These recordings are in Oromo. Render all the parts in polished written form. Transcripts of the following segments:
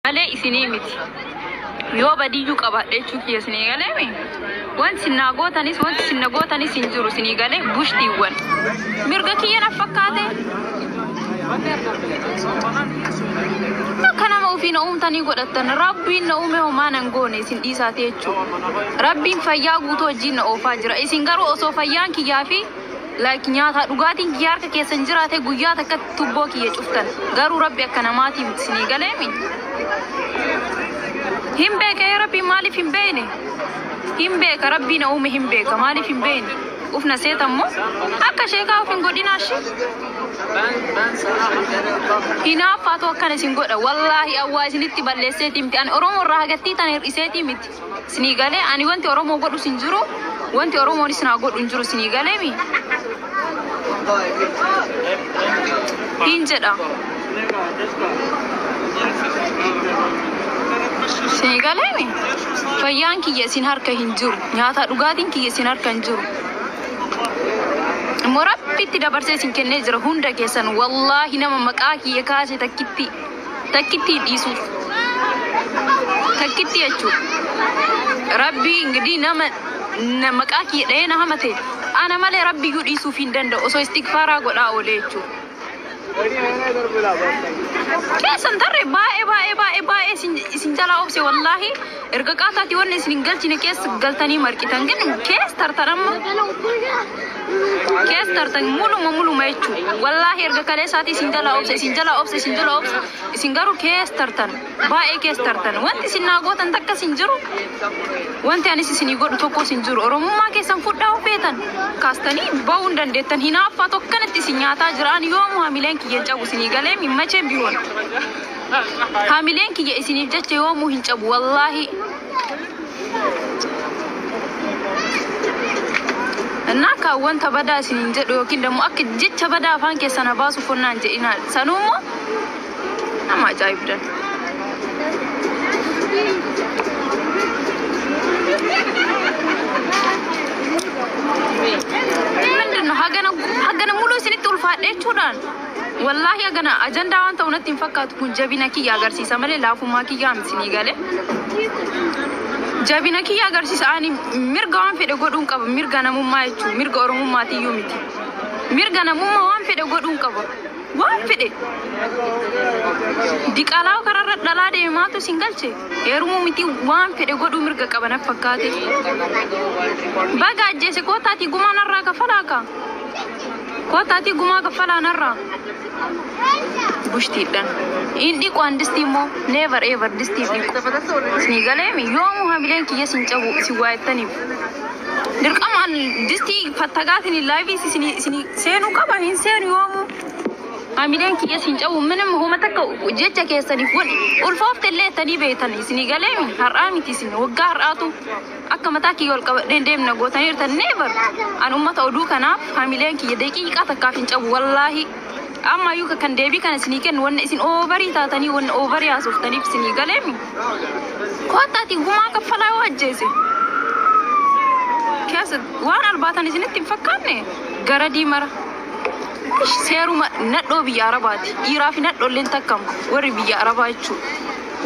Malee isinii miti. Yoo badiyyuu qabaadhe jechuu kiyya isinii galeemi. Wanti isin naa gootanis wanti isin na gootanis hin jiru isinii galee bushtiiwwan. Mirga kiyya na fakkaate. Akka nama ofii na uumtanii godhattan Rabbiin na uume homaa nan goone isin dhiisaati jechuudha. Rabbiin fayyaa guutuu wajjin na oofaa jira. Isin garuu osoo fayyaan kiyyaa fi like nyaataa dhugaatiin kiyya harka keessan jiraate guyyaa takka tubboo kiyya cuftan. Garuu Rabbi akka namaatii miti isinii galeemi. Hin beeka yaa Rabbi, maaliif hin beekne? Hin beeka, Rabbii na uume hin beeka, maaliif hin beekne? Ufna seetan moo? Akka sheekaa of hin godhinaa shi. Hinaaffaatu akkana isin godha. Wallaahi awwaa isinitti balleesseetii miti. Ani Oromoo irraa hagattii tan hir'iseetii miti. Isinii galee ani wanti Oromoo godhus hin jiru. Wanti Oromoonis naa godhu hin jiru isinii galeemi. Hin jedha. Isinii galeemi. Fayyaan kiyya isin harka hin jiru. Nyaataa dhugaatiin kiyya isin harka hin jiru. Immoo Rabbitti dabarsee isin kennee jira hunda keessan. Wallaahi nama maqaa kiyya kaase takkitti takkitti hin dhiisuuf. Takkitti jechuudha. Rabbii ingidii nama na maqaa kiyya dha'ee na hamate ana malee Rabbiyyuu dhiisuuf hin danda'u osoo istigfaaraa godhaa oolee jechuudha. Keessan tarree baay'ee baay'ee baay'ee baay'ee isin jalaa obse wallaahi erga qaataati wanni isin hin galchine keessa galtanii marqitan gin keessa tartan amma keessa tartan muluma muluma jechuudha. Wallaahi erga kaleessaatii isin jalaa obse, isin jalaa obse, isin jalaa obse, isin garuu keessa tartan baay'ee keessa tartan. Wanti isin naa gootan takka isin jiru, wanti anis isinii godhu tokko isin jiru. Oromummaa keessan fudhaa of feetan kaastanii ba'uu hin dandeettan. Hinaaffaa tokkanatti isin nyaataa jira. Ani yoomuu hamileen kiyya hin cabu isinii galee macheen bihoon. Hamileen kiyya isiniif jecha yoomuu hin cabu wallaahi. እና akka wanta badaa isiniin jedhu yookiin immoo akka jecha badaa afaan keessan baasuuf fonnaan jedhina sanuu immoo nama ajaa'ibdan. ምንድን ነው hagana hagana muluu isinitti ulfaadhe jechuudhaan wallaahi hagana ajandaa waan ta'u natti hin fakkaatu. Kun jabina kiyya agarsiisa malee laafummaa kiyyaa miti isinii galee. Jabina kiyya agarsiisa. Ani mirga waan fedhe godhuun qaba, mirga namummaa jechuun mirga oromummaatiyyuu miti. Mirga namummaa waan fedhe godhuun qaba. Waan fedhe. Diqaalaa kararra dhalaa deemaatu isin galche. Heerumuu miti waan fedhe godhuu mirga qaba na fakkaate. Baga ajjeese kootaatii gumaa narraa kafalaa ka. Kootaatii gumaa kafalaa narraa. Bushtiidhaan. Hin dhiqu an distii immoo never ever distii dhiqu. Isinii galeemi yoomuu hamileen kiyya isin cabu isin waayettaniif. Dirqamaan distii fattagaatiin live isinii seenuu qaba hin seenu yoomuu. Hamileen kiyya isin cabu ምንም homa takka jecha keessaniif wal ulfoofte illee ettanii beektan isinii galeemi har'aa miti isin waggaa har'aatu akka mataa kiyya ol qabadheen deemna gootaniirtan never. An ummata oduu kanaaf hamileen kiyya daqiiqaa takkaaf hin cabu wallaahi. Ammayyuu kan deebii kana isinii kennu wanna isin over taatanii wanna over haasoftaniif isinii galeemi. Kootaati gumaa kaffalaa yoo ajjeese. Keessa waan albaatan isinitti hin fakkaanne gara diimara. Seeruma nadhoo biyya Arabaati. Dhiiraa fi nadhoolleen takkama warri biyya Arabaa jechuudha.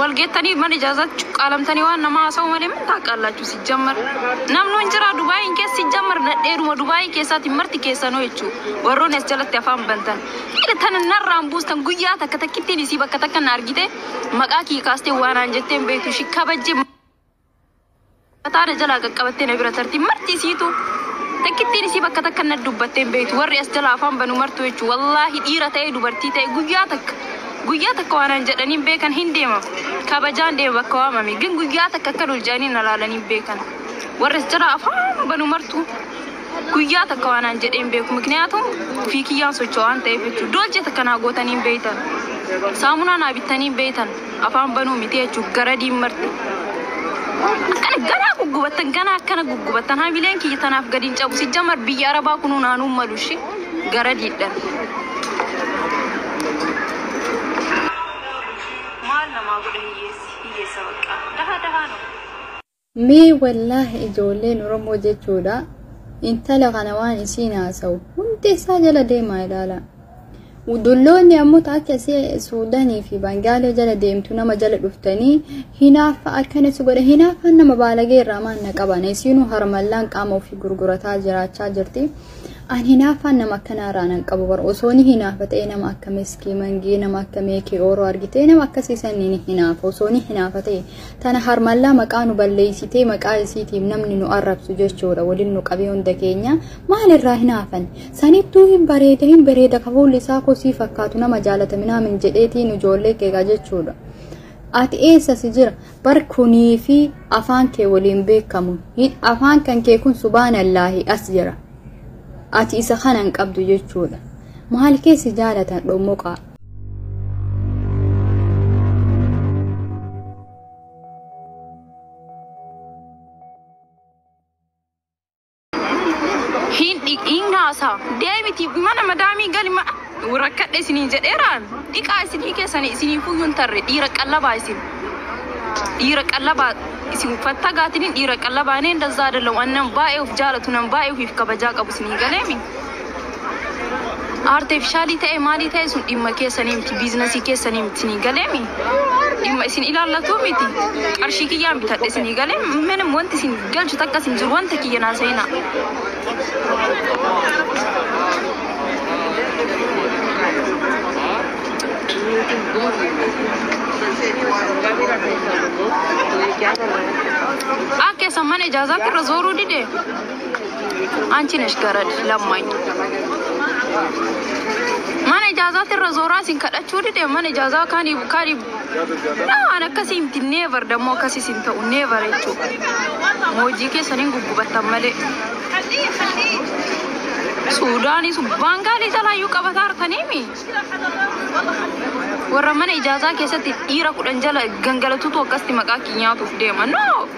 Wal geettanii mana ijaazaatti cuqqaalamtanii waan nama haasa'u malee min taaqaallachu sijjammar. Namni hin jira Dubaayin keessa sijjammar nadheeruma Dubaayii keessaati marti keessanuu jechuudha. Warroonni as jalatti afaan bantan. Hidha tana narraan buustan guyyaa takka takkittiin isii bakka takka na argite maqaa kiyya kaastee waan aan jetteen beektu ishii kabajjee mataana jalaa qaqqabattee na bira tarti marti isiitu. Takkittiin isii bakka takka na dubbatteen beektu warri as jala afaan banu martu jechuudha. Wallaahi dhiira ta'e dubartii ta'e guyyaa takka guyyaa takka waan aan jedhaniin beekan hin deema. Kabajaan deema bakka waamame. Gin guyyaa takka akka loljaanii na laalanii beekan. Warri as jala afaan banu martu guyyaa takka waan aan jedheen beeku. Mikniyaatum ofii kiyyaan socho'aa waan ta'eef jechuudha. Dolche takka naa gootanii hin beektan. Saamunaa naa bittanii hin beektan. Afaan banuu miti jechuudha. Gara diimarti. Akkana ganaa guggubattan ganaa akkana guggubattan hamileen kiyya tanaaf gadi hin cabu. Sijjamar biyya Arabaa kunuu naanuu malu ishee gara diidhan. Maal namaa godha hiyyeessi hiyyeessa bakka daha daha no. Mee wallaahi ijoolleen Oromoo jechuudha. Intala kana waan isiin haasa'u hundi isaa jala deemaa ilaala. Dulloonni ammoo akka Suudaanii fi Bangaalee jala deemtu nama jala dhuftanii hinaafa akkanas godha. Hinaafaan nama baalagee irraa maanna qaban. Isiinuu harmallaan qaama ofii gurgurataa jiraachaa jirti. An hinaafaan nama akkanaa irraa nan qabu bara. Osoo ni hinaafa ta'e nama akka Miskii Mangii, nama akka Meekee Ooroo argitee nama akkasii sanii ni hinaafa. Osoo ni hinaafa ta'e tana harmallaa maqaa nu balleessitee maqaa isiitiif namni nu arrabsu jechuudha. Waliin nu qabee hunda keenya maalirraa hinaafan? Sanittuu hin bareeda hin bareeda kafuulli isaa kosii fakkaatu nama jaalata minaamin jedheetiin ijoollee keegaa jechuudha. Ati eessa si jira? Bar kunii fi afaan kee waliin beekamu. Afaan kan kee kun subhaanallaahi as jira. Ati isa kana hin qabdu jechuudha. Maal keessi jaalatan dhommoqaa? Hin haasaa deemiti mana madaamii gali rakkadhe isiniin jedheeraan dhiqaa isinii keessanii isinii fuyyuun tarre dhiira qallabaa isin dhiira qallabaa isin uffatta gaatiniin dhiira qallabaa nee እንደዛ አይደለም annan baay'ee of jaalatu nan baay'ee ofiif kabajaa qabu isinii galeemi. Artificialii ta'e maalii ta'e sun dhimma keessanii miti biizinasii keessanii miti isinii galeemi. Dhimma isin ilaallatu miti qarshii kiyyaan bitadhe isinii galee minim wanti isin galchu takka isin jiru wanta kiyya naa seenaa. Akka isa mana ijaazaatti irra zooruu dide. Anchi nesh garad lammaኝ. Mana ijaazaatti irra zooraa isin kadhachuu dide mana ijaazaa kaanii kaanii waan akkasii miti never dammoo akkasii isin ta'u never jechuudha. Hojii keessaniin guggubattan malee. Suudaanis Baangaalii jalaayyuu qabataa harkaniimi. Warra mana ijaazaa keessatti dhiira 10 jala gangalatutu akkasitti maqaa nyaatuuf deema. No!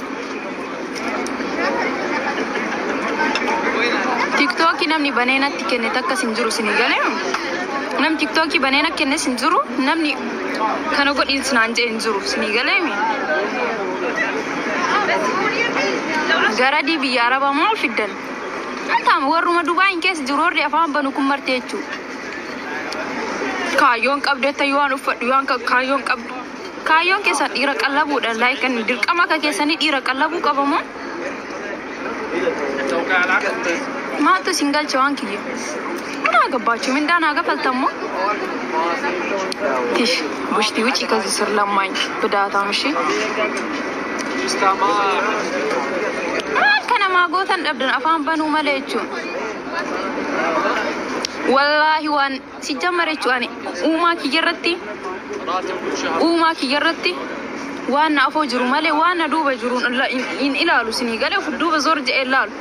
Tiktookii namni banee natti kenne takkas hin jiru isin galee. Namni tiktookii banee natti kennes hin jiru. Namni kana godhiin sinaan jedhe hin jiru isin galeemi. Garadii biyya Arabaa maal fiddan? Antaam warruma Dubaayin keessa jiru warri afaan banu kun marte jechuudha. Kaayyoon qabdeetta yoo waan uffadhu yoo kaayyoon qabdu. Kaayyoon keessan dhiira qallabuudhaan laayikan dirqama akka keessanii dhiira qallabuu qabamoo? Maaltu isin galche waan kiyya? Mana gabbaachu mindaan haa gafaltammoo? Tish bushtii wucii kasi sir lammaኝ ብዳታም እሺ maal kana maa gootan dhabdan afaan banuu malee jechuun. Wallaahi waan si jammare jechuun ani uumaa kiyya irratti waan na afoo jiru malee waan na duuba jiru hin ilaalu isinii galee of duuba zor jedhee ilaalu.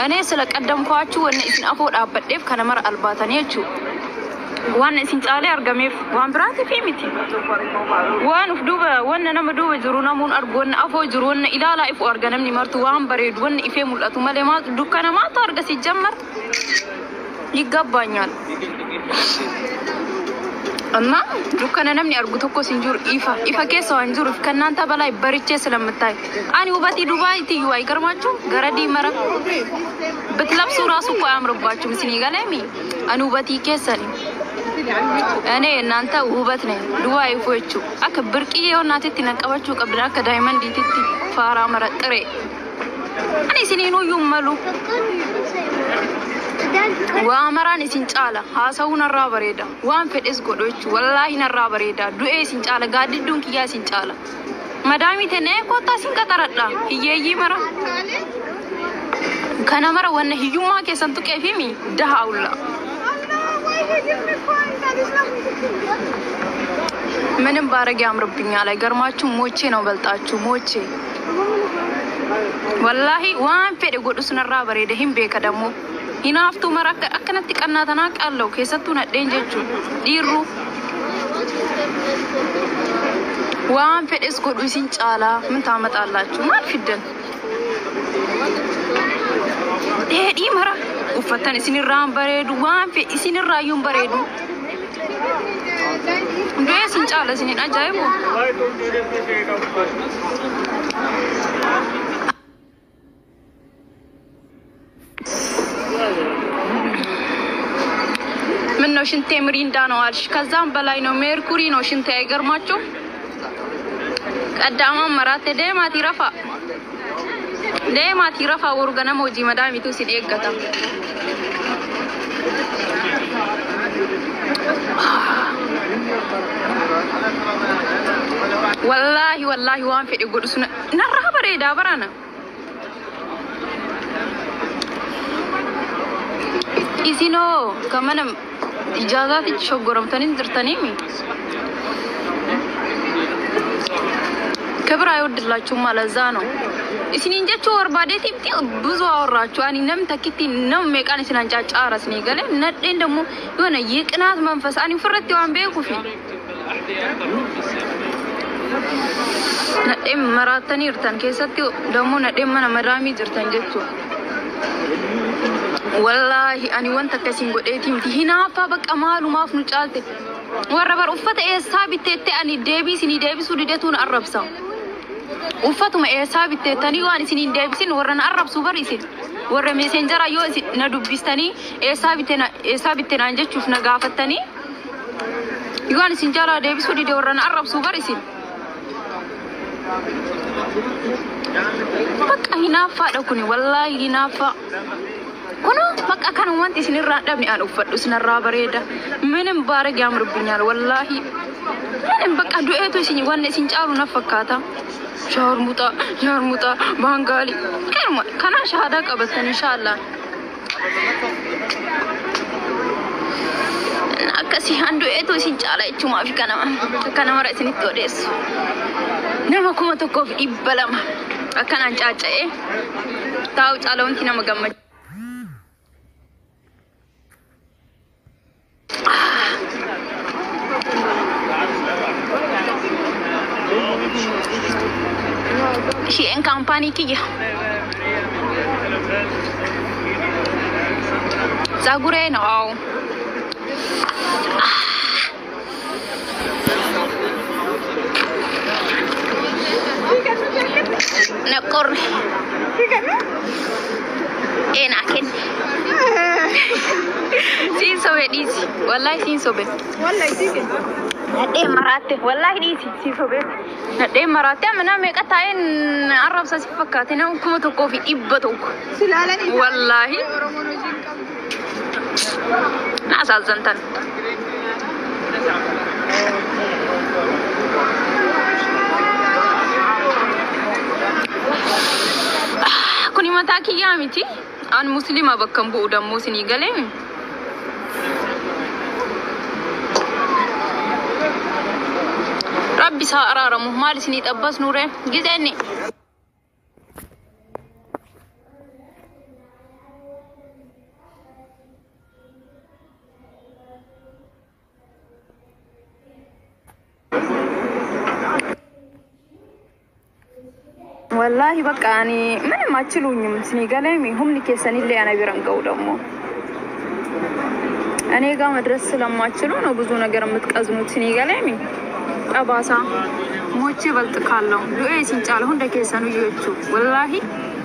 Anee sila qaddamfaachuu wanna isin afoo dhaabbadheef kana mara albaatanii jechuudha. Waan isin caalee argameef waan biraatiif miti. Waan uf duuba wanna nama duuba jiru namuun argu wanna afoo jiru wanna ilaalaa ifu arga namni martu waan bareedu wanna ifee mul'atu malee maal dukkana maaltu arga si jammar ይገባኛል እና dukkana namni argu tokkos hin jiru ifa ifa keessa waan jiruuf ከእናንተ በላይ በርቼ ስለምታይ ani ውበቴ ዱባይ ትዩ አይገርማችሁ ገረዲ መረ ብትለብሱ ራሱ እኮ አያምርባችሁም። isinii galeemi ani ውበtii keessani እኔ እናንተ ውበት ነኝ ዱባይ ፎቹ akka birqiyyee yoonnaatitti naqabachuu qabdan akka daayimandiititti faaraa mara xiree ani isiniin uyyuu malu waa maraan isin caala haasa'uu narraa bareeda waan fedhes godhu jechuu wallaahi narraa bareeda du'ee isin caala gaaddidduun kiyyaa isin caala madaamii tennee kottaa isin qaxaradha hiyyeeyyii mara kana mara wanna hiyyummaa keessan tuqeefimi daha awla ምንም ባረግ ያምርብኛል። አይገርማችሁ? ሞቼ ነው በልጣችሁ ሞቼ wallaahi waan fedhe godhu sunarraa bareeda hin beeka dammoo hinaaftuu mara akka akkanatti qannaa tanaa qal'oo keessattuu nadheen jechuun dhiirru waan fedhes godhu isin caalaa ምን ታመጣላችሁ? maal fiddan? Dheedhii mara uffattan isinirraa hin bareedu waan fedhe isinirraa iyyuu hin bareedu. Du'ee isin caala isinin ajaa'ibu. ምን ነው ሽንቴ ምሪንዳ ነው አልሽ። ከዛም በላይ ነው፣ ሜርኩሪ ነው ሽንቴ። አይገርማችሁ? ቀዳማ መራቴ deemaatii rafaa deemaatii rafaa boru ganama hojii madaamitu isin eeggata. Wallaahi wallaahi waan fedhe godhu sun narraa bareedaa barana. Isinoo kan mana ijaazaatti shoggoramtanii jirtaniimi. ክብር አይወድላችሁም። ለዛ ነው isiniin jechuu barbaadeeti ብዙ አወራችሁ። Ani nam takkitti nam meeqaan isin ancaacaaras ni gale nadheen ደግሞ የሆነ የቅናት መንፈስ ani ofirratti waan beekuufi nadheen maraattanii jirtan keessatti ደግሞ nadheen mana madaamii jirtan jechuudha. Wallaahi ani wanta akkasiin godheeti miti hinaaffaa bakka maalumaaf nu caalte warra bar uffata eessaa bitteette ani deebii isinii deebisuu didetuun arrabsa. Uffatuma eessaa bitteettanii waan isiniin deebisin warra na arrabsu bar isin warra meeseenjaraa yoo isin na dubbistanii eessaa bitte eessaa bitte naan jechuuf na gaafattanii waan isin jalaa deebisuu dide warra na arrabsu bar isin. Bakka hinaaffaadha kuni wallaahi hinaaffaa. Kuno bakka kana wanti isinirraa hin dhabne an uffadhu isinirraa bareeda. ምንም ባረግ ያምርብኛል ወላሂ ምንም በቃ du'eetu isin wanni isin caalu na fakkaata. Shaarmuxa shaarmuxa baangaali kanuma kanaan shahaadaa qabattan inshaallah. Akkasii an du'eetu isin caala jechuumaa fi kanama akka namara isinitti odeessu. Nama 1200 akkanaan caaca'ee taa'u caala wanti nama gammachiisu. Isheen kaampaanii kiyya. ፀጉሬ ነው። አዎ ነቆር ጤና kenni. Siin sobe dhiisi. Wallaahi siin sobe. Nadheen maraatte. Wallaahi dhiisi siin sobe. Nadheen maraatte amma nama meeqa taa'een arrabsa si fakkaate nama 1100. Wallaahi. Na asaazantan. Kuni mataa kiyyaa miti. An muslima bakka hin bu'u dammoo isinii galee. Rabbi isaa araaramu maal isinii xabbas nuure gizeenni. Wallaahi bakka ani ምንም አችሉኝም isinii galeemi humni keessanillee ana bira hin ga'u ደግሞ እኔ ጋር መድረስ ስለማችሉ ነው ብዙ ነገር የምትቀዝኑት isinii galeemi. Xabaasaa mochee balxikaalloo du'ee isin caala hunda keessanuu jechuu wallaahi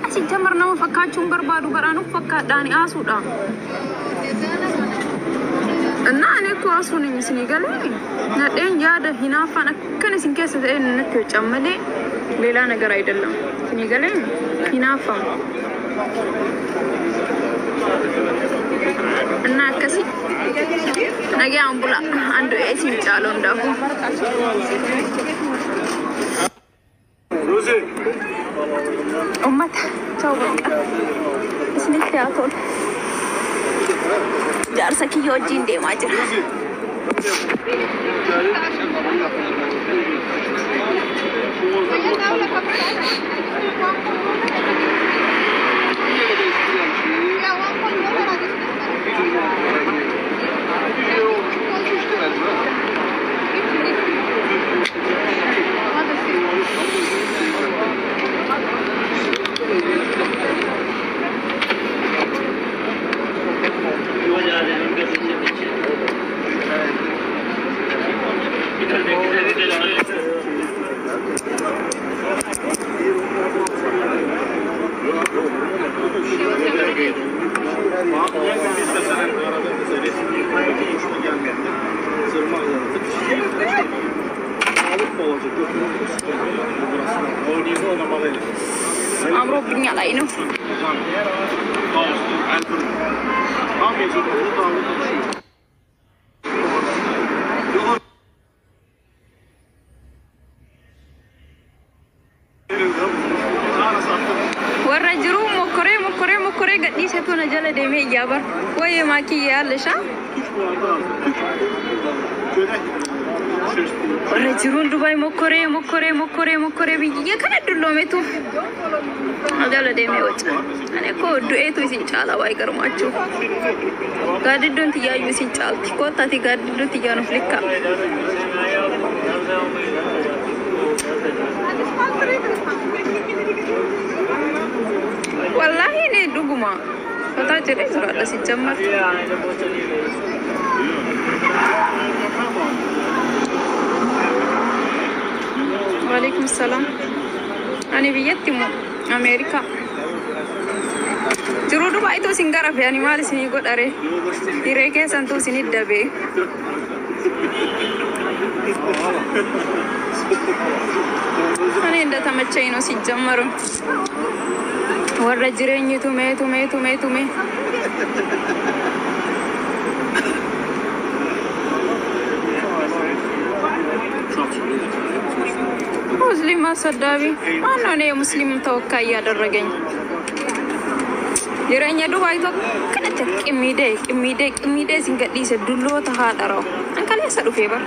asin jamar nama fakkaachuun barbaadu baraanuu fakkaadhaan aasuudha. እና እኔ እኮ አሱ ነኝ isinii galeemi. Nadheen yaada hinaaffaan akkan isin keessa ta'e natti hojjan malee ሌላ ነገር አይደለም። Isinii galeemi hinaaffaan. እና akkasii nagaan bula an du'ee isin caala hundaafuu. Ummata ta'u bakka isinitti haa tolu. Jaarsa kiyya wajjin deemaa jira. አምሮብኛል። አይ ነው warra jiruu mokkoree mokkoree mokkoree gadhiisetu na jala deemee iyyaa bar wayyee maakii yaallasha warra jiruun Dubaay mokkoree mokkoree mokkoree mokkoree biyya kana dulloometu na jala deemee waca. Ani koo du'eetu isin caala waa garmaachuu gaaddidduun tiyyaayyuu isin caalti koottaati gaaddidduu tiyyaan of likka. Wallahi ne dhuguma fataa jedhee jiraadha si jammartu. Waalaikum salaam. Ani biyyatti moo Ameerikaa. Jiruu Dubaayitu isin garafe ani maal isinii godhare? Hiree keessantu isinit dabee. Ani እንደተመቸኝ ነው ሲጀመርም warra jireenyi tumee tumee tumee tumee. ሙስሊም አሰዳቢ ማነው? እኔ የሙስሊም ተወካይ እያደረገኝ jireenya Dubaay tokko kanatti qimmiidee qimmiidee qimmiidee isin gadhiise dulloota haadharoo an kaleessa dhufee bara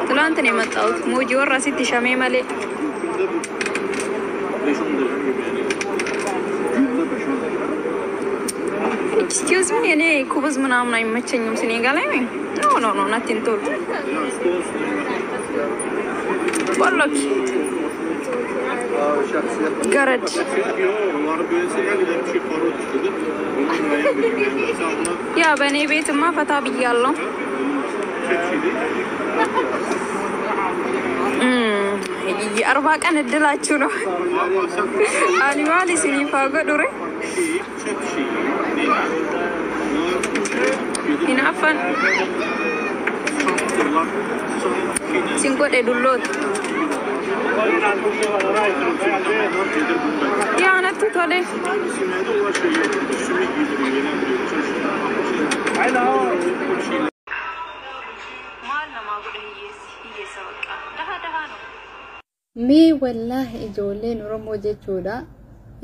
ትላንት ነው የመጣሁት። ሞጂ warra asitti shamee malee Excuse me, እኔ ኩብዝ ምናምን አይመቸኝም። ስኔ ጋር ላይ no no no nothing ቶል ቦሎኪ ገረድ ያ በእኔ ቤትማ ፈታ ብያለሁ። የ40 ቀን እድላችሁ ነው። አኒማል ሲኒፋ ጎዱሬ hinaaffan sin godhe dulloota. Yaa natti tole. Maal namaa godha hiyyeessi hiyyeessa bakka daha daha ነው. Mee wallaahi ijoolleen Oromoo jechuudha.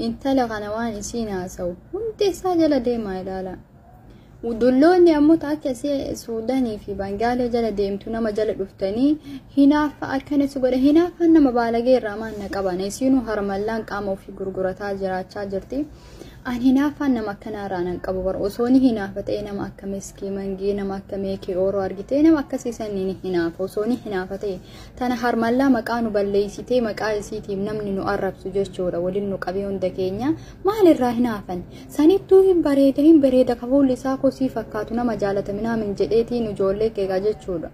Intala kana waan isiin haasa'u hundi isaa jala deemaa ilaala. Dulloonni ammoo akka Suudaanii fi Bangaalee jala deemtu nama jala dhuftanii hinaafa akkana si godha hinaafaan nama baalagee irraa maan na qaban isiinuu harmallaan qaama ofii gurgurataa jiraachaa jirti. An hinaafaan nama akkanaa irraa nan qabu bara osoo ni hinaafa ta'e nama akka Meskii Mangii nama akka Meekii Ooroo argitee nama akkasii sanii ni hinaafa osoo ni hinaafa ta'e tana harmallaa maqaa nu balleessitee maqaa isiitiif namni nu arrabsu jechuudha waliin nu qabee hunda keenya maalirraa hinaafan sanittuu hin bareeda hin bareeda kafuulli isaa kosii fakkaatu nama jaalata minaamin jedheetiin ijoollee keegaa jechuudha.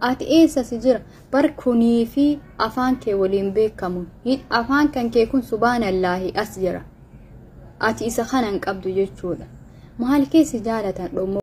Ati eessa si jira bar kunii fi afaan kee waliin beekamu afaan kan kee kun subhaanallaahi as jira. Ati isa kana hin qabdu jechuudha. Maal keessi jaalatan dhommoo.